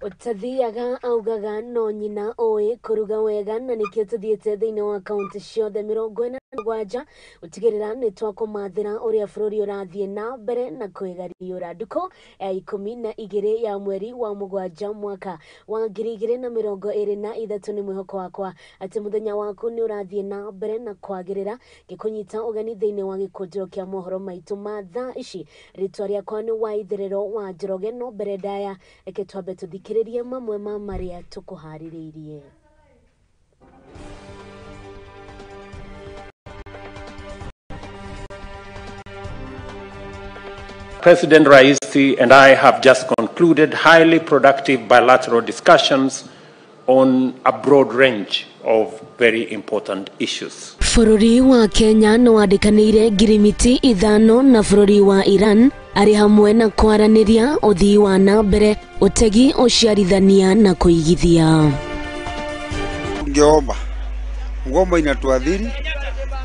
Ũtathiaga augaga no nyina ũĩ kũruga wega na nĩkĩo tũthiĩte thĩinĩ wa kaunti ciothe 47 gũtigĩrĩra nĩ twakũmathĩra ũrĩa bũrũri ũrathiĩ na mbere na kwĩgariũra. Ndukũ ya 12 ya mweri wa mũgwanja mwaka wa 2023 nĩ mwĩhoko wakwa atĩ mũthenya waku nĩ ũrathiĩ na mbere na kwagĩrĩra. Ngĩkũnyita ũgeni thĩinĩ wa gĩkũnjĩro kĩa mohoro maitũ ma thaa ici. Rĩtwa rĩakwa nĩ Waitherero wa Njoroge, no mbere ndaya reke twambe tũthikĩrĩrie mamwe ma marĩa tũkũharĩrĩirie. President Raisi and I have just concluded highly productive bilateral discussions on a broad range of very important issues. Bũrũri wa Kenya nĩ wandĩkanĩire ngirimiti 5 na bũrũri wa Iran arĩ hamwe na kwaranĩria ũthii wa na mbere, ũtegi, ũciarithania na kũigithia. Tungeomba ngombo inatuadhiri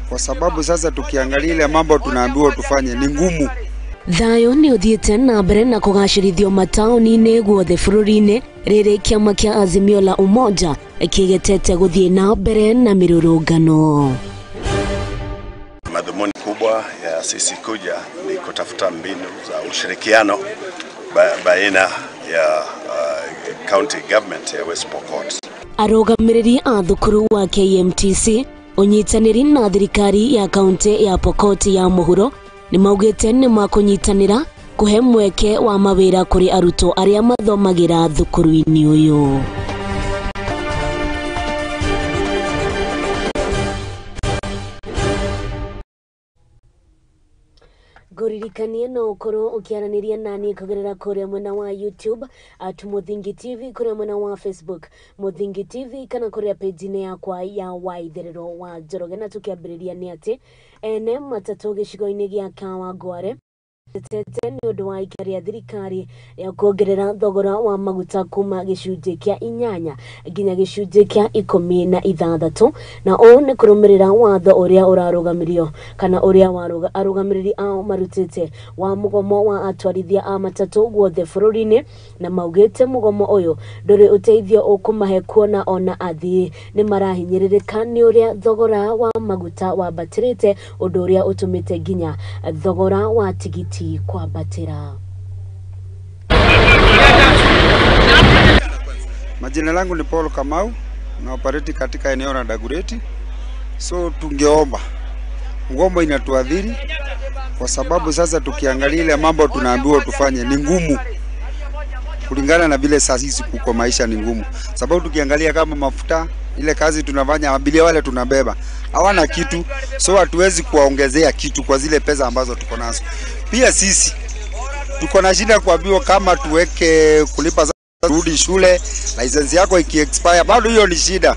kwa sababu sasa tukiangalia ile mambo tunaambiwa tufanye ni ngumu. Thayũ nĩ ũthiĩte na mbere na kũgacĩrithio mataũni-inĩ guothe bũrũri-inĩ rĩrĩ kĩama kĩa Azimio la Umoja kĩgetete gũthiĩ na mbere na mĩrũrũngano. Madhumuni kubwa ya sisi kuja ni kutafuta mbinu za ushirikiano baina ya county government ya West Pokot. Arũgamĩrĩri a thukuru wa KMTC ũnyitanĩri na thirikari ya kaunti ya Pokot ya mũhuro nĩ maugĩte nĩ makũnyitanĩra kũhe mweke wa mawĩra kũrĩ arutwo arĩa mathomagĩra thukuru-inĩ ũyũ. Ngũririkanie no ũkorwo ũkĩaranĩria nani kũgerera kũrĩa mwena wa YouTube at Muthingi TV, kũrĩa mwena wa Facebook Muthingi TV, kana kũrĩa page-inĩ yakwa ya Waitherero wa Njoroge. Na tũkĩambĩrĩria nĩ atĩ ene matatũ gĩcigo-inĩ gĩa Kawangware tete nĩ ũndũ wa ikia rĩa thirikari rĩa kuongerera thogora wa maguta kuma gĩcunjĩ kĩa 8 nginya gĩcunjĩ kĩa 16, na ũũ nĩ kũrũmĩrĩra watho ũrĩa ũrarũgamĩrio kana ũrĩa arũgamĩrĩri ao marutĩte wa mũgomo wa atwarithia a matatũ guothe bũrũri-inĩ, na maugĩte mũgomo ũyũ ndũrĩ ũteithio ũkũmahe kuona ona athii nĩ marahinyĩrĩrĩka nĩ ũrĩa thogora wa maguta wambatĩrĩte, ũndũ ũrĩa ũtũmĩte nginya thogora wa tigiti kwambatĩra. Majina langu ni Paul Kamau na operate katika eneo la Dagoretti. So tungeomba ngombo inatuadhiri kwa sababu sasa tukiangalia ile mambo tunaambiwa tufanye ni ngumu kulingana na vile sasa hizi kuko maisha ni ngumu, sababu tukiangalia kama mafuta ile kazi tunafanya abiria wale tunabeba hawana kitu, so hatuwezi kuwaongezea kitu kwa zile pesa ambazo tuko nazo. Pia sisi tuko na shida kuambiwa kama tuweke kulipa rudi shule, license yako ikiexpire bado hiyo ni shida,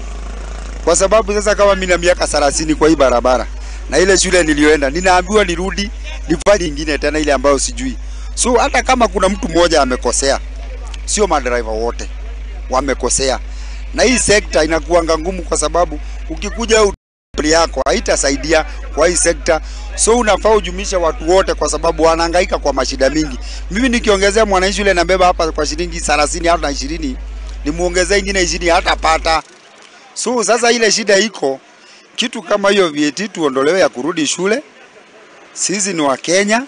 kwa sababu sasa kama mimi na miaka 30 kwa hii barabara na ile shule nilioenda ninaambiwa nirudi nifanye nyingine tena ile ambayo sijui. So hata kama kuna mtu mmoja amekosea, sio madriver wote wamekosea. Na hii sekta inakuanga ngumu kwa sababu ukikuja upli yako haitasaidia kwa hii sekta. So unafaa ujumisha watu wote kwa sababu wanahangaika kwa mashida mingi. Mimi nikiongezea mwananchi yule nabeba hapa kwa shilingi 30 hata 20, nimuongezee nyingine 20 hatapata. So sasa ile shida iko kitu kama hiyo VAT tuondolewe ya kurudi shule. Sisi ni wa Kenya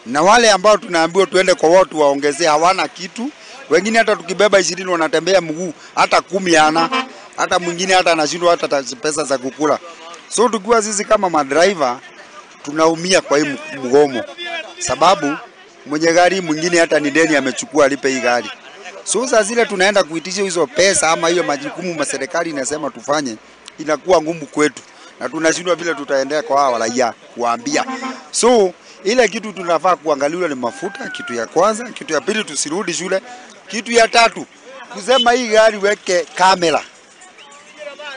na wale ambao tunaambiwa tuende kwa watu waongezee hawana kitu. Wengine hata tukibeba 20 wanatembea mguu, hata 10 hana, hata mwingine hata anashindwa hata pesa za kukula. So tukiwa sisi kama madriver tunaumia kwa hii mgomo, sababu mwenye gari mwingine hata ni deni amechukua alipe hii gari. So sasa zile tunaenda kuitisha hizo pesa ama hiyo majukumu ma serikali inasema tufanye, inakuwa ngumu kwetu na tunashindwa vile tutaendea kwa hawa raia kuambia. So ile kitu tunafaa kuangalia ni mafuta, kitu ya kwanza, kitu ya pili tusirudi shule, kitu ya tatu kusema hii gari weke kamera.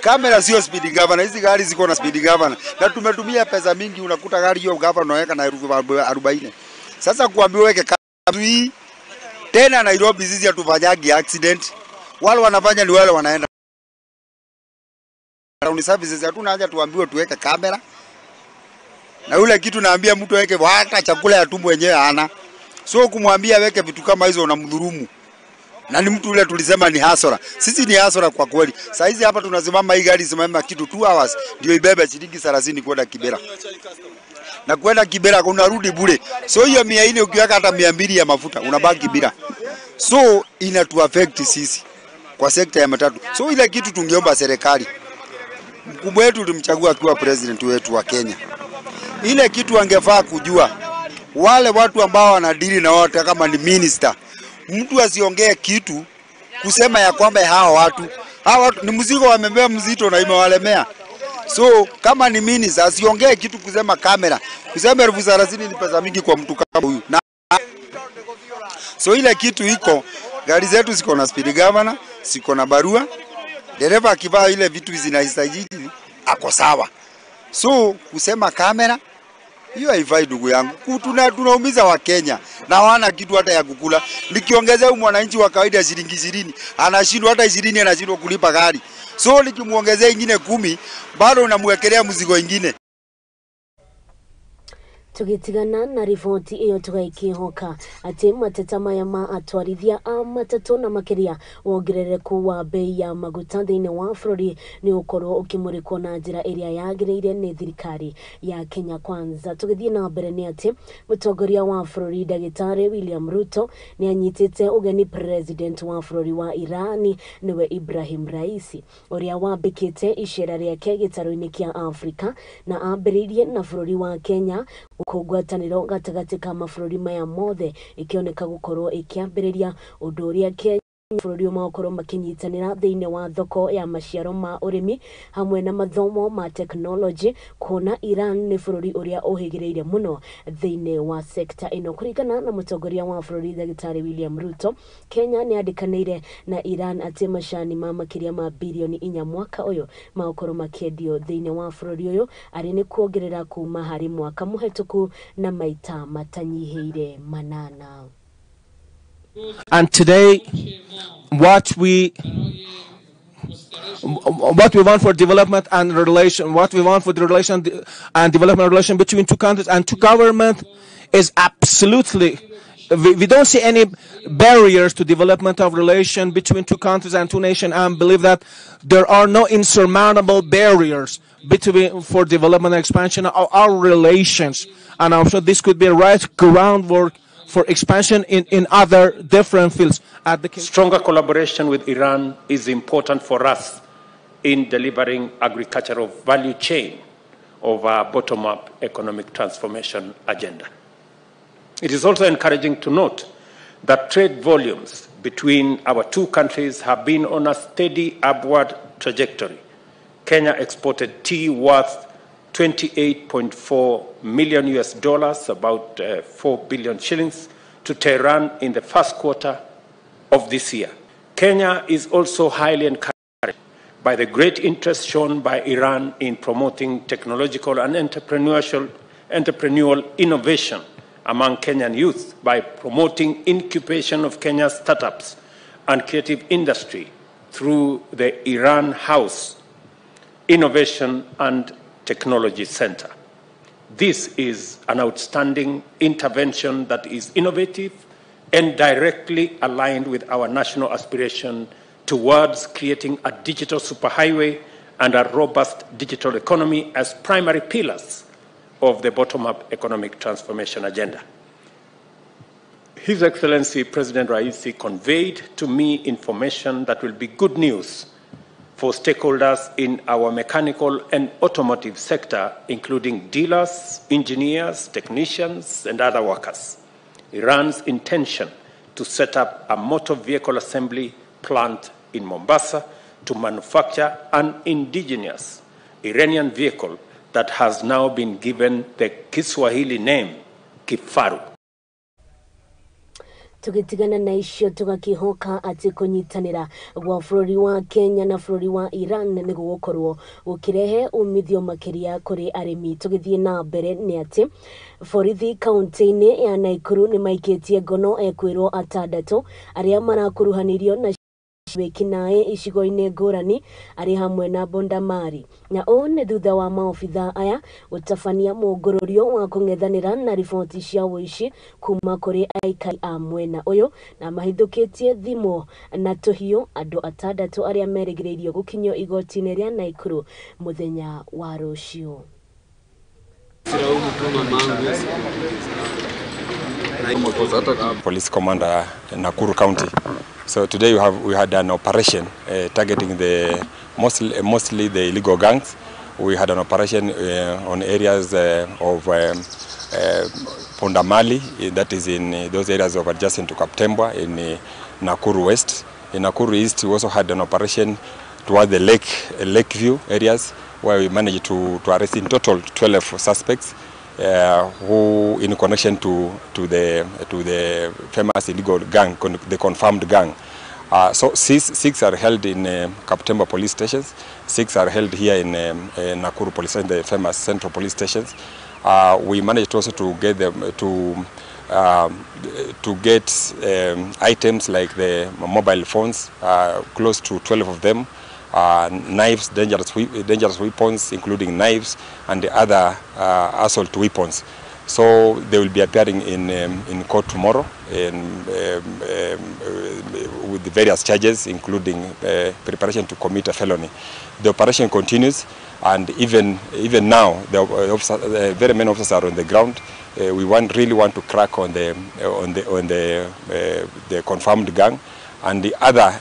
Kamera sio speed governor, hizi gari ziko na speed governor. Na tumetumia pesa mingi, unakuta gari hiyo governor unaweka na 40,000. Sasa kuambiwa weke kamera hii tena Nairobi sisi hatufanyagi accident. Wale wanafanya ni wale wanaenda town services, hatuna haja tuambiwe tuweke kamera. Na yule kitu naambia mtu aweke hata chakula ya tumbo yenyewe hana. So kumwambia aweke vitu kama hizo unamdhulumu. Na ni mtu ule tulisema ni hasara. Sisi ni hasara kwa kweli. Saa hizi hapa tunasimama hii gari simama kitu 2 hours ndio ibebe shilingi 30 kwenda Kibera. Na kwenda Kibera unarudi bure. So hiyo 400 ukiweka hata 200 ya mafuta unabaki bila. So inatu affect sisi kwa sekta ya matatu. So ile kitu tungeomba serikali, mkubwa wetu tulimchagua akiwa president wetu wa Kenya, ile kitu angefaa kujua wale watu ambao wanadili na watu kama ni minister, mtu asiongee kitu kusema ya kwamba hawa watu ni mzigo wamebeba mzito na imewalemea. So kama ni minister asiongee kitu kusema kamera, kusema 30,000 ni pesa mingi kwa mtu kama huyu. Na so ile kitu iko, gari zetu ziko na speed governor, ziko na barua, dereva akivaa ile vitu zinastahili ako sawa. So kusema kamera hiyo haifai ndugu yangu. Tunaumiza wa Kenya na hawana kitu hata ya kukula. Nikiongezea huyu mwananchi wa kawaida shilingi 20, anashindwa hata 20, anashindwa kulipa gari. So nikimuongezea ingine 10, bado unamwekelea mzigo ingine. Tugitigana na riboti iyo tugaikihoka ati mateta maya ma atwarithia a matatu na makiria wongerereku wa bei ya maguta thiini wa bururi ni ukorwo ukimurikwo na njira iria yagiriire ni thirikari ya Kenya Kwanza. Tugithie na mbere ni ati mutongoria wa bururi Ndagĩtarĩ William Ruto ni anyitite ugeni president wa bururi wa Irani niwe Ibrahim Raisi uria wambikite icera riake gĩtarũ-inĩ kĩa Afrika na ambĩrĩirie na bururi wa Kenya kugwatanĩro gatagatĩ ka mabũrũri maya mothe ikioneka gukorwo ikiambĩrĩria ũndũ ũrĩa Kenya bũrũri ũmakorwo makinyitanĩra thĩinĩ wa thoko ya maciaro ma ũrĩmi hamwe na mathomo ma tekinoronjĩ kuona Iran nĩ bũrũri ũrĩa ũhĩgĩrĩire mũno thĩinĩ wa sekta ĩno. Kũringana na mũtongoria wa bũrũri Ndagĩtarĩ William Ruto, Kenya nĩ yandĩkanĩire na Iran atĩ macani ma makĩria ma birioni 4 mwaka ũyũ magũkorwo makĩendio thĩinĩ wa bũrũri ũyũ arĩ nĩ kuongerera kuma harĩ mwaka mũhetũku na maita matanyihĩire 8. And today, what we want for development and relation, what we want for the relation and development relation between two countries and two government is absolutely, we don't see any barriers to development of relation between two countries and two nations, and believe that there are no insurmountable barriers between for development and expansion of our relations. And I'm sure this could be a right groundwork for expansion in other different fields. At the stronger collaboration with Iran is important for us in delivering agricultural value chain of our bottom-up economic transformation agenda. It is also encouraging to note that trade volumes between our two countries have been on a steady upward trajectory. Kenya exported tea worth $28.4 million US, about 4 billion shillings, to Tehran in the first quarter of this year. Kenya is also highly encouraged by the great interest shown by Iran in promoting technological and entrepreneurial innovation among Kenyan youth by promoting incubation of Kenya's startups and creative industry through the Iran House Innovation and Technology Center. This is an outstanding intervention that is innovative and directly aligned with our national aspiration towards creating a digital superhighway and a robust digital economy as primary pillars of the bottom-up economic transformation agenda. His Excellency President Raisi conveyed to me information that will be good news for stakeholders in our mechanical and automotive sector, including dealers, engineers, technicians, and other workers. Iran's intention to set up a motor vehicle assembly plant in Mombasa to manufacture an indigenous Iranian vehicle that has now been given the Kiswahili name, Kifaru. Tugitigana na icio tugakihoka ati kunyitanira gwa bũrũri wa Kenya na bũrũri wa Iran nĩ gũgũkorwo gũkĩrehe umithio makĩria kũrĩ arĩmi. Tũgĩthiĩ na mbere nĩ atĩ borithi kaunti-inĩ ya Nakuru nĩ maikĩtie ngono ekwĩrwo atandatũ arĩa marakuruhanirio na Wĩkinaĩ icigo-inĩ ngũrani arĩ hamwe na Bondamari, na ũũ nĩ thutha wa maobitha aya gũtabania mũngũrũrio wa kũng'ethanĩra na riboti cia ũici kuma kũrĩ aikari a mwena ũyũ, na mahithũkĩtie thimũ na tũhiũ andũ atandatũ arĩa merĩgĩrĩirio gũkinyio igoti-inĩ rĩa Naikuru mũthenya wa rũciũ. Police Commander, Nakuru County. So today we had an operation targeting the mostly the illegal gangs. We had an operation on areas of Pondamali, that is in those areas of adjacent to Kaptembwa in Nakuru West. In Nakuru East, we also had an operation toward the Lakeview areas, where we managed to arrest in total 12 suspects who, in connection to the famous illegal gang, the confirmed gang. So six are held in Kaptembwa police stations, 6 are held here in Nakuru police station, the famous central police stations. We managed also to get them to get items like the mobile phones, close to 12 of them, knives, dangerous weapons, including knives and the other assault weapons. So they will be appearing in court tomorrow with the various charges, including preparation to commit a felony. The operation continues, and even now, the very many officers are on the ground. We really want to crack on the confirmed gang and the other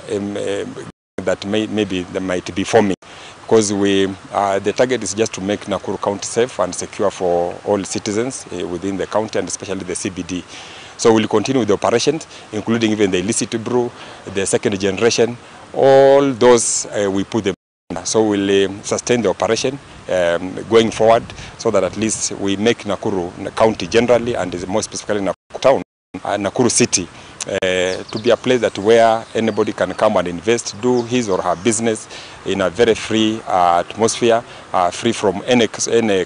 that maybe they might be forming, because the target is just to make Nakuru County safe and secure for all citizens within the county and especially the CBD. So we'll continue with the operations, including even the illicit brew, the second generation, all those we put them. So we'll sustain the operation going forward, so that at least we make Nakuru County generally, and more specifically Nakuru Town, Nakuru City, to be a place that where anybody can come and invest, do his or her business in a very free atmosphere, free from any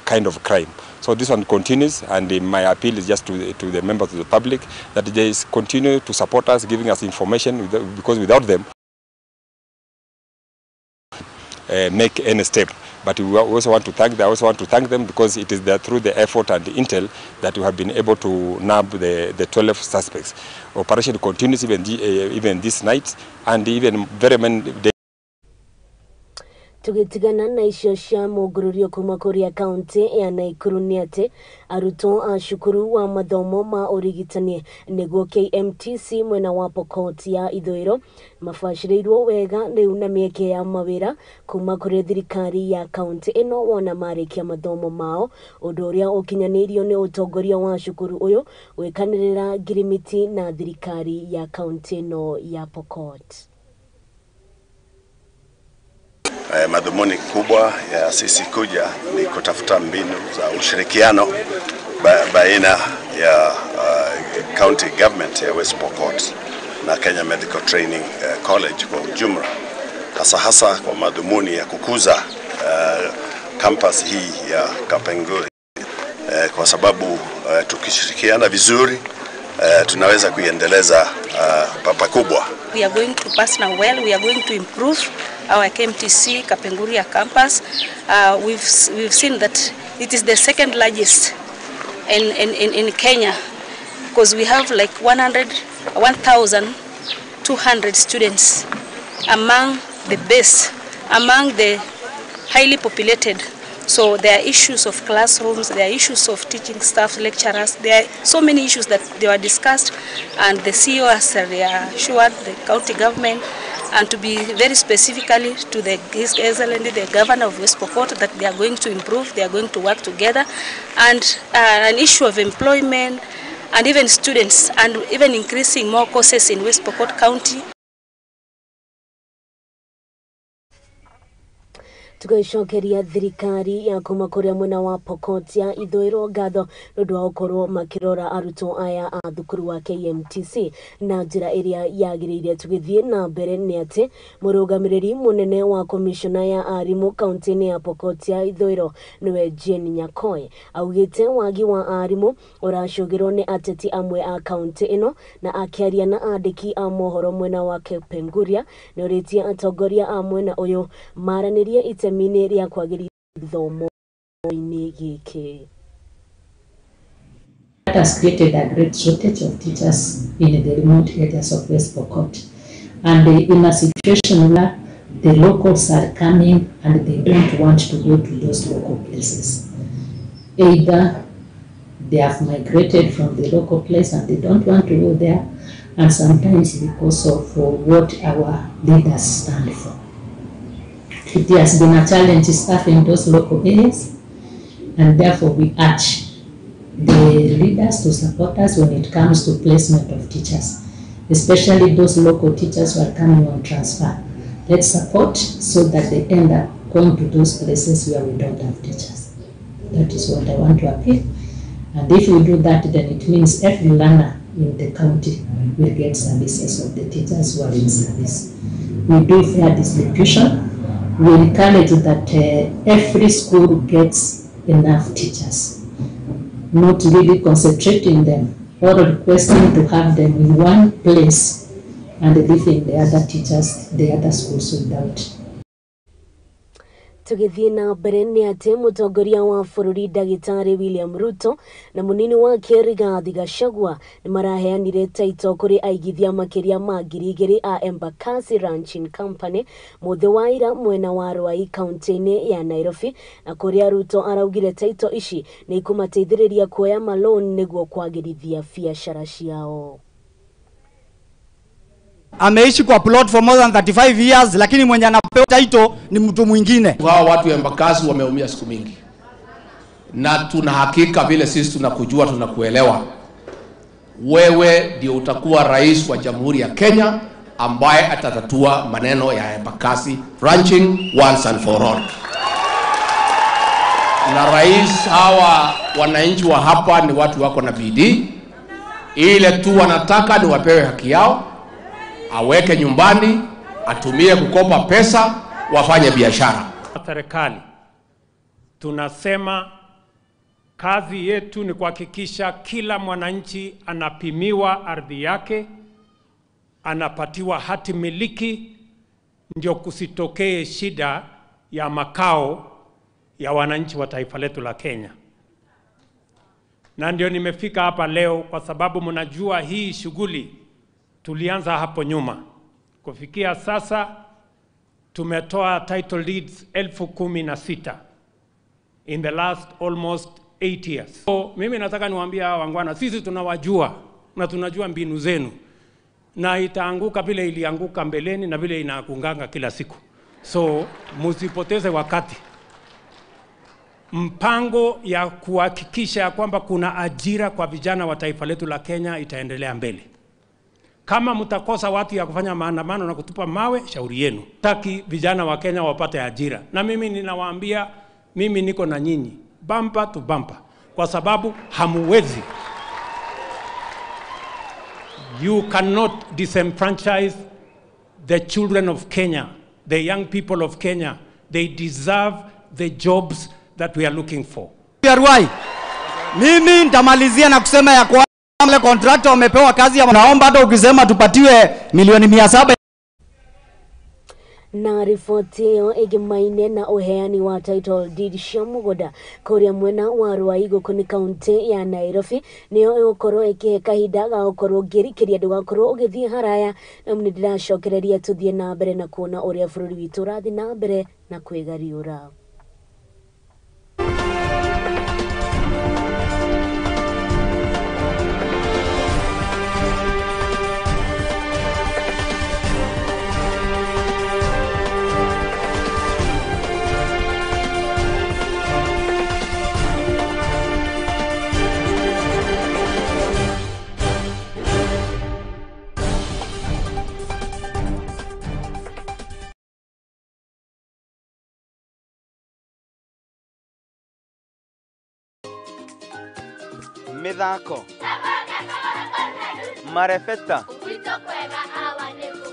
kind of crime. So this one continues, and my appeal is just to the members of the public that they continue to support us, giving us information, because without them, make any step. But we also want to thank them. I also want to thank them because it is through the effort and the intel that we have been able to nab the 12 suspects. Operation continues even this night and even very many days. Tugitigana na icio cia mũngũrũrio kuma kũrĩa kaunti ya Naikuru nĩ atĩ arutwo a cukuru wa mathomo ma ũrigitani nĩguo KMTC mwena wa Pokot ya ithũĩro mabacĩrĩirwo wega rĩu na mĩeke ya mawĩra kuma kũrĩ thirikari ya kaunti ĩno wona marĩkia mathomo mao, ũndũ ũrĩa ũkinyanĩirio nĩ ũtongoria wa cukuru ũyũ gwĩkanĩrĩra ngirimiti na thirikari ya kaunti ĩno ya Pokot. Madhumuni kubwa ya sisi kuja ni kutafuta mbinu za ushirikiano baina ya county government ya West Pokot na Kenya Medical Training College kwa ujumla, hasa kwa madhumuni ya kukuza campus hii ya Kapenguri, kwa sababu tukishirikiana vizuri tunaweza kuiendeleza pakubwa. We are going to partner well. We are going to improve our KMTC Kapenguria campus. We've seen that it is the second largest in Kenya, because we have like 1,200 students, among the best, among the highly populated. So there are issues of classrooms, there are issues of teaching staff, lecturers, there are so many issues that they were discussed, and the CEO has reassured the county government, and to be very specifically to the His Excellency, the governor of West Pokot, that they are going to improve, they are going to work together, and an issue of employment, and even students, and even increasing more courses in West Pokot County. Tugacokeria thirikari ya kuma kuria mwena wa Pokot ya ithũĩro ngatho nĩ ũndũ wa gũkorwo makĩrora arutwo aya a thukuru wa KMTC na njĩra ĩrĩa yagĩrĩire. Tũgĩthiĩ na mbere nĩ atĩ mũrũgamĩrĩri mũnene wa komishona ya arimũ kaunti-inĩ ya Pokot ya ithũĩro nĩwe Jane Nyakoe augĩte wagi wa arimũ ũracũgĩrwo nĩ ateti amwe a kaunti ĩno, na akĩaria na andĩki a mohoro mwena wa Kapenguria nĩ orĩtie atongoria a mwena ũyũ maranĩrie itemi-inĩ rĩa kwagĩrithia gĩthomo-inĩ gĩkĩ. That has created a great shortage of teachers in the remote areas of West Pokot. And in a situation where the locals are coming and they don't want to go to those local places. Either they have migrated from the local place and they don't want to go there, and sometimes because of what our leaders stand for. It has been a challenge staffing those local areas, and therefore we urge the leaders to support us when it comes to placement of teachers, especially those local teachers who are coming on transfer. Let's support so that they end up going to those places where we don't have teachers. That is what I want to appeal. And if we do that, then it means every learner in the county will get services of the teachers who are in service. We do fair distribution. We encourage that every school gets enough teachers, not really concentrating them or requesting to have them in one place and leaving the other teachers, the other schools without. Tũgĩthiĩ na mbere nĩ atĩ mũtongoria wa bũrũri ndagĩtarĩ William Ruto na mũnini wake Rigathi Gachagua nĩ maraheanire taito kũrĩ aigithia makĩria ma 2,000 a Embakasi Ranching Company mũthĩ wa ira mwena wa Ruai kaunti-inĩ ya Nairobi, na kũrĩa Ruto araugire taito ici nĩ ikũmateithĩrĩria kuoya maloni nĩguo kwagĩrithia biacara ciao. Ameishi kwa plot for more than 35 years, lakini mwenye anapewa title ni mtu mwingine. Hawa watu ya Embakasi wameumia siku mingi, na tuna hakika vile sisi tunakujua, tunakuelewa. Wewe ndio utakuwa rais wa Jamhuri ya Kenya ambaye atatatua maneno ya Embakasi ranching once and for all. Na rais, hawa wananchi wa hapa ni watu wako na bidii. Ile tu wanataka ni wapewe haki yao, aweke nyumbani, atumie kukopa pesa, wafanye biashara. Serikali tunasema kazi yetu ni kuhakikisha kila mwananchi anapimiwa ardhi yake, anapatiwa hati miliki, ndio kusitokee shida ya makao ya wananchi wa taifa letu la Kenya. Na ndio nimefika hapa leo kwa sababu mnajua hii shughuli tulianza hapo nyuma. Kufikia sasa tumetoa title deeds 16,000 in the last almost 8 years. So mimi nataka niwaambie hawa wangwana, sisi tunawajua na tunajua mbinu zenu, na itaanguka vile ilianguka mbeleni na vile inaangukanga kila siku. So msipoteze wakati. Mpango ya kuhakikisha kwamba kuna ajira kwa vijana wa taifa letu la Kenya itaendelea mbele. Kama mtakosa watu ya kufanya maandamano na kutupa mawe, shauri yenu. Taki vijana wa Kenya wapate ajira. Na mimi ninawaambia, mimi niko na nyinyi, bumper to bumper, kwa sababu hamuwezi. You cannot disenfranchise the children of Kenya, the young people of Kenya. They deserve the jobs that we are looking for. Mimi nitamalizia na kusema ya kwa wale contractor wamepewa kazi ya naomba hata ukisema tupatiwe milioni 700. Na riboti ĩyo ĩgĩmaine na ũheani wa title deed cia mũgũnda kũrĩa mwena wa Ruai gũkũ nĩ kaunti ya Nairobi nĩyo ĩgũkorwo ĩkĩhe kahinda ga gũkorwo ngĩrikĩria ndũgakorwo ũgĩthiĩ haraya, na nĩ ndĩracokereria tũthiĩ na mbere na kuona ũrĩa bũrũri witũ ũrathiĩ na mbere na kwĩgariũra. Mĩthako, marebeta,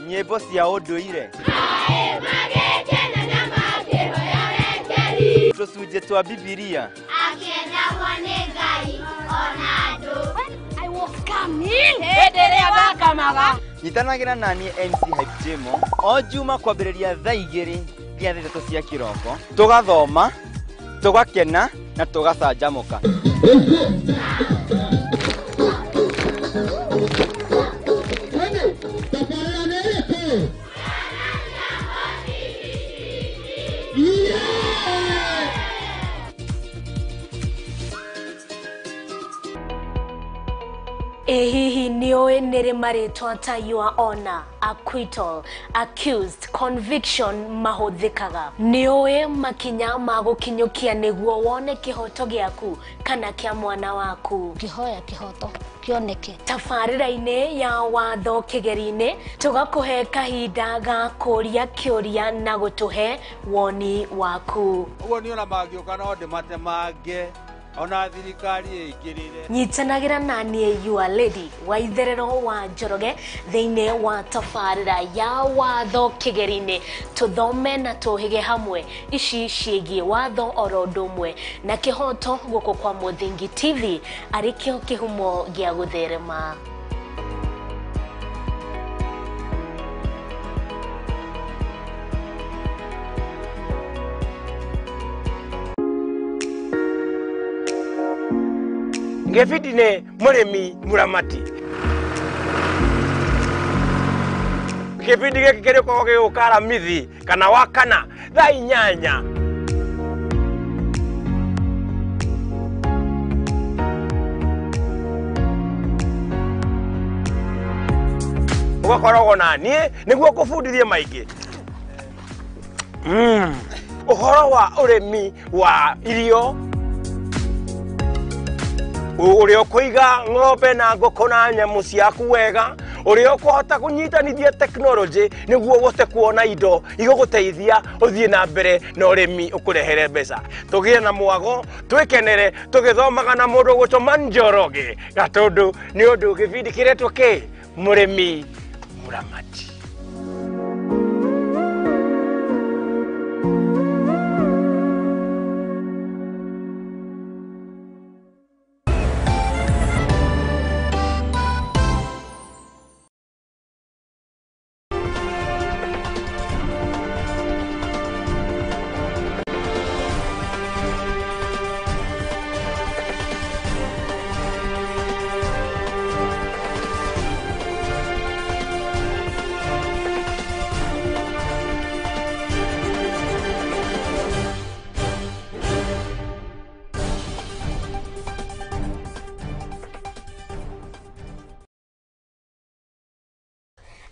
nyĩmbo cia ũndũire, tũcunjĩ twa Bibilia. Nyitanagĩra naniĩ MC Hype Jemo o Juma kwambĩrĩria thaa 2 nginya thaa 3 cia kĩroko, tũgathoma, tũgakena na tũgacanjamũka. Ĩ hihi nĩũĩ nĩrĩ marĩtwa ta your honor, acquittal, accused, conviction mahũthĩkaga? Nĩũĩ makinya ma gũkinyũkia nĩguo wone kĩhoto gĩaku kana kĩa mwana waku? Ngĩhoya kĩhoto kĩoneke. Tabarĩra-inĩ ya watho kĩgeri-inĩ tũgakũhe kahinda ga kũria kĩũria na gũtũhe woni waku. Ũguo niĩ ona mangĩũka no ndĩmatemange ona thirikari ĩingĩrĩre. Nyitanagĩra na niĩ your lady wa itherero wa Njoroge thĩinĩ wa tabarĩra ya watho kĩgeri-inĩ, tũthome na tũhĩge hamwe ici ciĩgiĩ watho oro ũndũ ũmwe na kĩhoto gũkũ kwa Mũthingi TV arĩ kĩo kĩhumo gĩa gũtherema. Gĩbindi nĩ mũrĩmi mũramati. Gĩbindi gĩkĩ kĩrĩkoragwo gĩgũka Aramithi kana Wakana thaa 8. Ũgakoragwo na niĩ nĩguo ngũbundithie maingĩ ũhoro wa ũrĩmi wa irio, ũrĩa ũkũiga ng'ombe na ngũkũ na nyamũ ciaku wega, ũrĩa ũkũhota kũnyitanithia tekinoronjĩ nĩguo ũhote kuona indo igũgũteithia ũthiĩ na mbere na ũrĩmi ũkũrehere mbeca. Tũgĩe na mwago, twĩkenere tũgĩthomaga na mũndũ ũgwĩtwo Njoroge Gatũndũ, nĩ ũndũ gĩbindi kĩretwo kĩ mũrĩmi mũramati.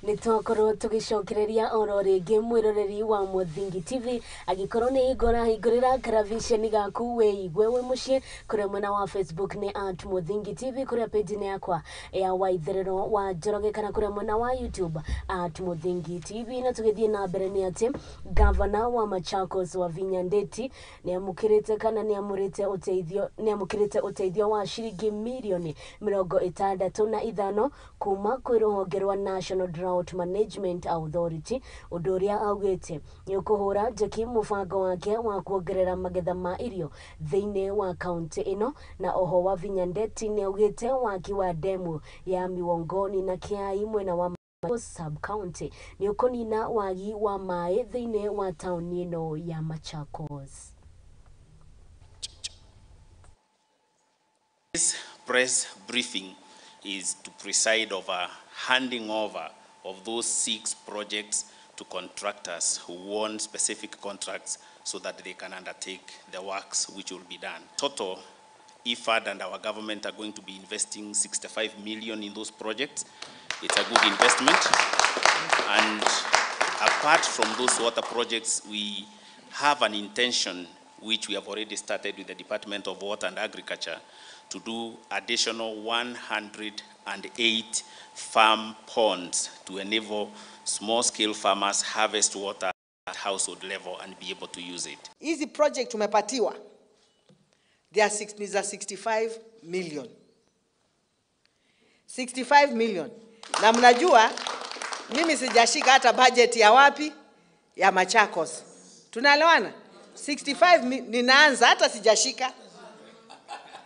Nĩtwakorwo tũgĩcokereria oro rĩngĩ mwĩroreri wa Mũthingi TV, angĩkorwo nĩ hingũra hingũrĩra karaviceni gaku wĩigue wĩ mũciĩ kũrĩa mwena wa Facebook nĩ @Mũthingi TV, kũrĩa page-inĩ yakwa ya Waitherero wa Njoroge, kana kũrĩa mwena wa YouTube @Mũthingi TV. Na tũgĩthiĩ na mbere nĩ atĩ gavana wa Machakos Wavinya Ndeti nĩamũkĩrĩte kana nĩamũrĩte ũteithio nĩamũkĩrĩte ũteithio wa ciringi mirioni 65 kuma kwĩ rũhonge rwa National Drought Management Authority, ũndũ ũrĩa augĩte nĩ ũkũhũra njeki mũbango wake wa kuongerera magetha ma irio thĩinĩ wa kaunti ĩno. Na oho Wavinya Ndeti nĩ augĩte waki wa demu ya Miwongoni na Kiai mwena wa sub county nĩ ũkũnina wagi wa maĩ thĩinĩ wa taũni ĩno ya Machakos. This press briefing is to preside over handing over of those 6 projects to contractors who won specific contracts so that they can undertake the works which will be done. Total, IFAD and our government are going to be investing 65 million in those projects. It's a good investment. And apart from those water projects, we have an intention, which we have already started with the Department of Water and Agriculture, to do additional 108 farm ponds to enable small-scale farmers harvest water at household level and be able to use it. Hizi project tumepatiwa, they are ni za 65 million. 65 million. Na mnajua mimi sijashika hata budget ya wapi? Ya Machakos. Tunaelewana? 65 ninaanza hata sijashika.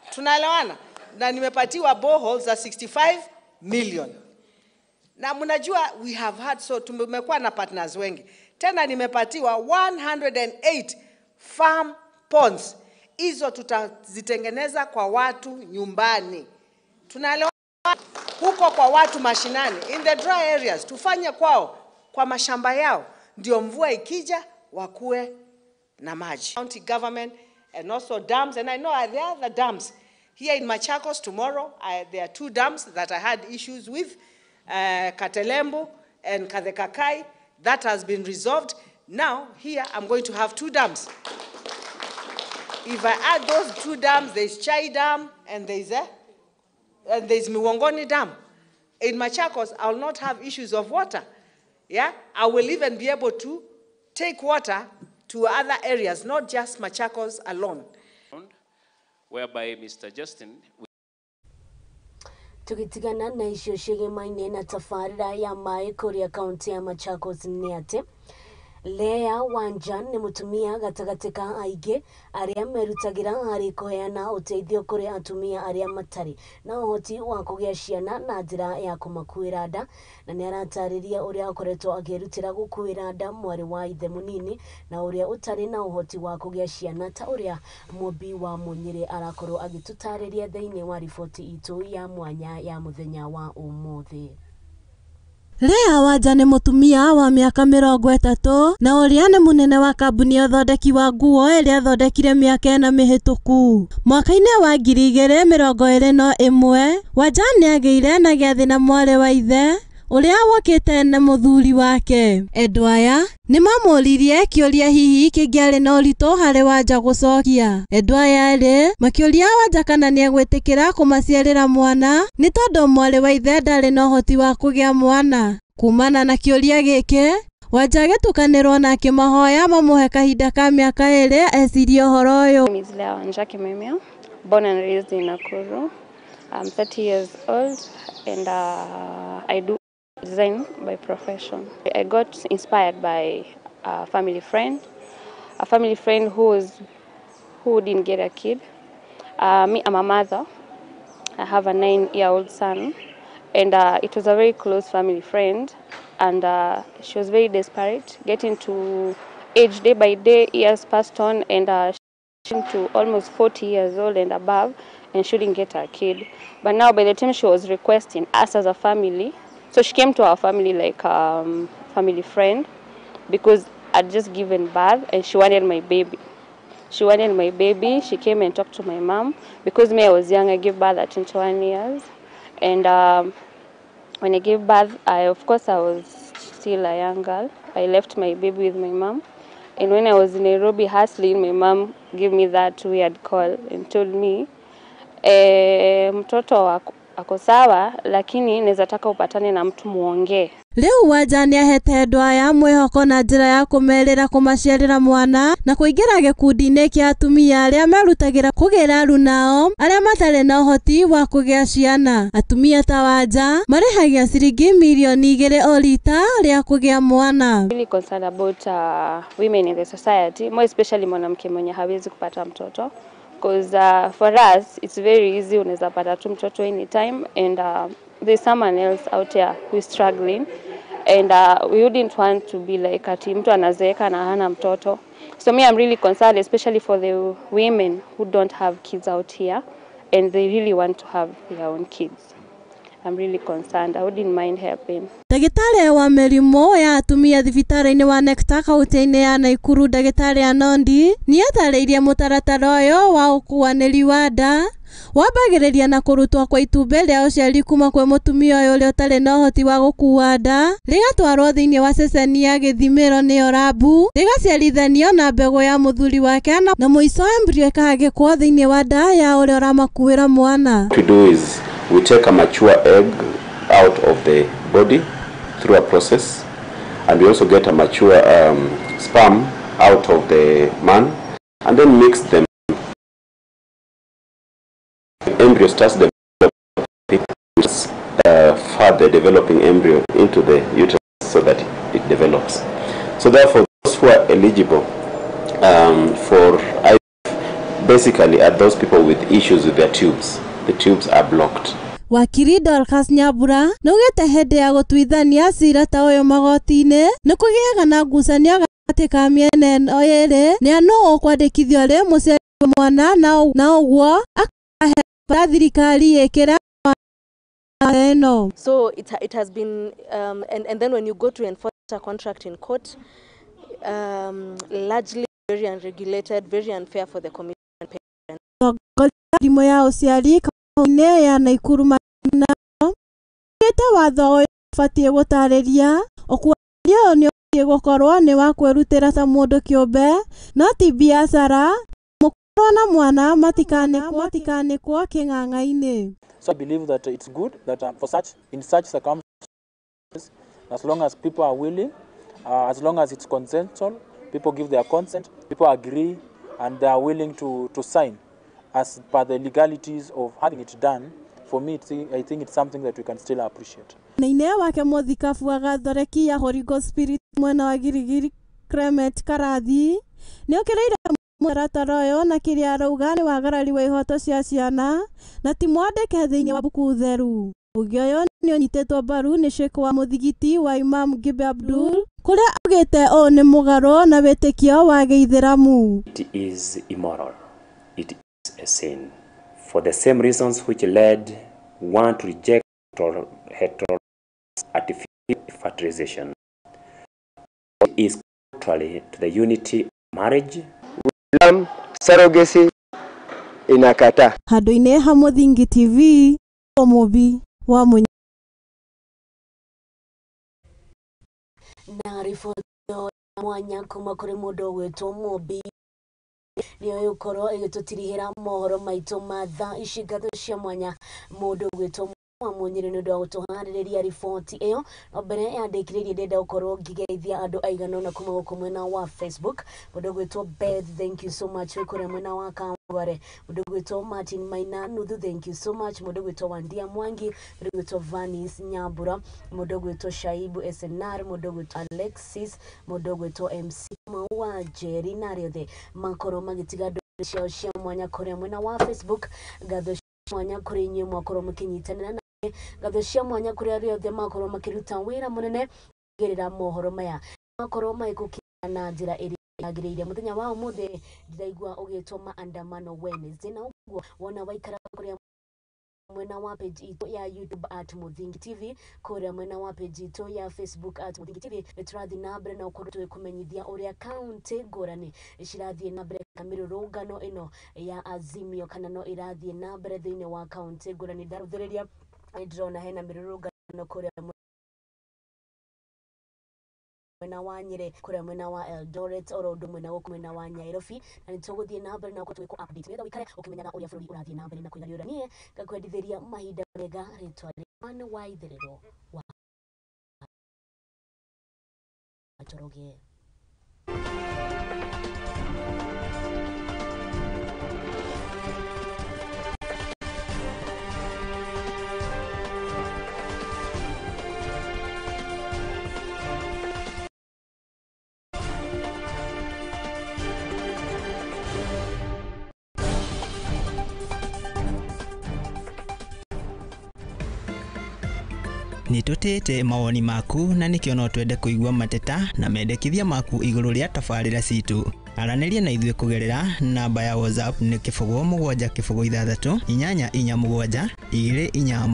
Tunaelewana? Na nimepatiwa boreholes za 65 million. Na mnajua we have had, so tumekuwa na partners wengi. Tena nimepatiwa 108 farm ponds. Hizo tutazitengeneza kwa watu nyumbani. Tunaelewa? Huko kwa watu mashinani, in the dry areas, tufanye kwao, kwa mashamba yao, ndio mvua ikija wakue na maji. County government and also dams, and I know there are other dams. Here in Machakos tomorrow, there are 2 dams that I had issues with, Katelembo and Kathekakai. That has been resolved. Now, here I'm going to have 2 dams. If I add those 2 dams, there's Chai Dam and there's Miwangoni Dam. In Machakos, I will not have issues of water. Yeah, I will even be able to take water to other areas, not just Machakos alone. Whereby Mr. Justin... Tukitigana na icio ciĩgĩmaine na tabarĩra ya maĩ kũrĩa kaunti ya Machakos nĩ atĩ Lea Wanjan nĩ mũtumia gatagatĩ ka aingĩ arĩa merutagĩra harĩ kũheana ũteithio kũrĩ atumia arĩa matarĩ na ũhoti wa kũgĩa ciana na njĩra ya kũmakuĩra nda, na nĩ aratarĩria ũrĩa akoretwo akĩrutĩra gũkuĩra nda mwarĩ wa ithe mũnini na ũrĩa ũtarĩ na ũhoti wa kũgĩa ciana ta ũrĩa Mũmbi wa Mũnyĩrĩ arakorwo agĩtũtarĩria thĩinĩ wa riboti itũ ya mwanya ya mũthenya wa ũmũthĩ. Lea Wanja nĩ mũtumia wa mĩaka 30 na ũrĩa nĩ mũnene wa kambuni ya ũthondeki wa nguo ĩrĩa athondekire mĩaka 4 mĩhĩtũku. Mwaka-inĩ wa 2021 Wanja nĩagĩire na gĩathĩ na mwarĩ wa ithe ũrĩa wokĩte na mũthuri wake. Endwa aya nĩmamũririe kĩũria hihi kĩngĩarĩ na ũritũ harĩ Wanja gũcokia. Endwa aya erĩ makĩũria Wanja kana nĩegwĩtĩkĩra kũmaciarĩra mwana nĩ tondũ mwarĩ wa ithe ndarĩ na ũhoti wa kũgĩa mwana. Kumana na kĩũria gĩkĩ, Wanja agĩtukanĩrwo na akĩmahoya mamũhe kahinda ka mĩaka 2 ecirie ũhoro ũyũ. My name is Lea Wanja Kimemia, born and raised in Nakuru. I'm 30 years old and I do design by profession. I got inspired by a family friend who didn't get a kid. Me, I'm a mother. I have a 9-year-old son, and it was a very close family friend, and she was very desperate, getting to age day by day, years passed on, and she to almost 40 years old and above, and she didn't get her kid. But now by the time she was requesting us as a family, so she came to our family like family friend, because I'd just given birth and she wanted my baby. She wanted my baby. She came and talked to my mom. Because me, I was young, I gave birth at 21 years. And when I gave birth, of course, I was still a young girl. I left my baby with my mom. And when I was in Nairobi hustling, my mom gave me that weird call and told me, mtoto wako ako sawa, lakini naweza taka upatane na mtu muongee. Rĩu Wanja nĩahete andũ aya mwĩhoko na njĩra ya kũmerĩra kũmaciarĩra mwana na kũingĩra gĩkundi-inĩ kĩa atumia arĩa merutagĩra kũgĩra arunao arĩa matarĩ na ũhoti wa kũgĩa ciana. Atumia ta Wanja marĩhagia ciringi mirioni 2 o rita rĩa kũgĩa mwana. Really concerned about women in the society, more especially mwanamke mwenye hawezi kupata mtoto. Because for us it's very easy, unaweza pata tu mtoto anytime, and there's someone else out there who is struggling, and we wouldn't want to be like ati mtu anazeeka na hana mtoto. So me, I'm really concerned, especially for the women who don't have kids out here and they really want to have their own kids. I'm really concerned. I wouldn't mind helping. Ndagĩtarĩ wa mĩrimũ ya atumia thibitarĩ-inĩ wa Nectar kaunti-inĩ ya Nakuru, Ndagĩtarĩ Anondi nĩatarĩirie mũtaratara ũyũ wa ũkuanĩri wa nda wambagĩrĩria na kũrutwo kwa itumbĩ rĩa ũciari kuma kwĩ mũtumia ũyũ ũrĩa ũtarĩ na ũhoti wa gũkua nda, rĩgatwarwo thĩinĩ wa ceceni ya gĩthimĩro nĩyo rabu, rĩgaciarithanio na mbegũ ya mũthuri wake na mũico embryo ĩkahagĩkwo thĩinĩ wa nda ya ũrĩa ũramakuĩra mwana. What we do is we take a mature egg out of the body through a process, and we also get a mature sperm out of the man, and then mix them. The embryo starts developing, which is further developing embryo into the uterus so that it develops. So therefore, those who are eligible for IVF basically are those people with issues with their tubes. The tubes are blocked. Wakiri Dorcas Nyambura nĩaugĩte hĩndĩ ya gũtuithania cira ta ũyũ magoti-inĩ nĩ kũgĩaga na ngucanio gatagatĩ ka mĩena ĩno ĩrĩ nĩ nũ ũkwandĩkithio arĩ mũciari wa mwana na ũguo akahe bata thirikari ĩkĩre ĩno. So it has been and then when you go to enforce a contract in court, largely very unregulated, very unfair for the commission parents. Mũtongoria wa ya ũciari kaunti-inĩ ya Nakuru Martin augĩte watho ũyũ ũbatiĩ gũtarĩria ũkũania ũyũ nĩ ũbatiĩ gũkorwo nĩ wa kwĩrutĩra ta mũndũ kĩũmbe no ti biacara mũkũrũ na mwana matikanĩkwo kĩng'ang'a-inĩ. So I believe that it's good that for such in such circumstances, as long as people are willing, as long as it's consensual, people give their consent, people agree, and they are willing to sign as per the legalities of having it done. For me, I think it's something that we can still appreciate. Mwena-inĩ wake mũthikabu wa Gatholeki ya Holy Ghost Spirit mwena wa Girigiri Clement Karathi nĩokĩrĩire mũtaratara ũyũ na kĩrĩa arauga nĩ wagarari wa ihoto cia ciana na ti mwandĩke thĩinĩ wa mbuku theru. Uge ũyũ nĩ ũnyitĩtwo mbaru nĩ Sheikh wa mũthigiti wa Imam Gibe Abdul kũrĩa augĩte ũũ nĩ mũgarũ na wĩtĩkio wa gĩithĩramu. It is immoral. It is a sin. For the same reasons which led one to reject hetero artificial fertilization. It is contrary to the unity of marriage. Islam surrogacy inakataa. Handũ-inĩ ha Mũthingi TV, Mũmbi wa Mũnya. Na riboti ya mwanya kuma kũrĩ mũndũ ũgwĩtwo Mũmbi nĩyo ĩgũkorwo ĩgĩtũtirihĩra mohoro maitũ ma thaa ici. Ngatho cia mwanya mũndũ ũgwĩtwo Munyiri nĩ ũndũ wa gũtũharĩrĩria riboti ĩyo. No mbere yandĩkĩrĩirie ndĩrenda gũkorwo ngĩgeithia andũ aigana ũna kuma gũkũ mwena wa Facebook. Mũndũ ũgwĩtwo Beth, thank you so much, wĩ kũrĩa mwena wa Kawangware. Mũndũ ũgwĩtwo Martin Maina Nuthu, thank you so much. Mũndũ ũgwĩtwo Wandia Mwangi, mũndũ ũgwĩtwo Vanis Nyambura, mũndũ ũgwĩtwo Shaibu SNR, mũndũ ũgwĩtwo Alexis, mũndũ ũgwĩtwo MC Maua Njeri na arĩa othe makorwo magĩtiga ndũmĩrĩri ciao cia mwanya kũrĩa mwena wa Facebook. Ngatho cia mwanya kũrĩ inyuĩ mwakorwo mũkĩnyitanĩra na ngatho cia mwanya kũrĩ arĩa othe makorwo makĩruta wĩra mũnene kũgerera mohoro maya makorwo magĩgũkinyĩra na njĩra ĩrĩa yagĩrĩire. Mũthenya wa ũmũthĩ ndĩraigua ũgĩtwo maandamano Wednesday, na ũguo wona waikara kũrĩa mwena wa page itũ ya YouTube at Muthingi TV, kũrĩa mwena wa page itũ ya Facebook at Muthingi TV, nĩ tũrathiĩ na mbere na ũkorwo tũgĩkũmenyithia ũrĩa kaunti ngũrani cirathiĩ na mbere kana mĩrũrũngano ĩno ya Azimio kana no ĩrathiĩ na mbere thĩinĩ wa kaunti ngũrani. Ndarũthĩrĩria ndĩrona hena mĩrũrũngano kũrĩa mwena wa Nyeri, kũrĩa mwena wa Eldoret, oro ũndũ mwena gũkũ mwena wa Nyairobi, na nĩ tũgũthiĩ na mbere na gũkorwo tũgĩkũ update nĩgetha ũikare ũkĩmenyaga ũrĩa bũrũri ũrathiĩ na mbere na kwĩgariũra. Niĩ ngakwendithĩria mahinda mega, rĩtwa rĩa wa itherero wa Njoroge. Nĩ tũtĩĩte mawoni maku na nĩkĩo no twende kũigua mateta na mendekithia maku igũrũ rĩa tabarĩra citũ. Aranĩria na ithuĩ kũgerera namba ya WhatsApp nĩ 0 7 0 6 8 4 7 2 4.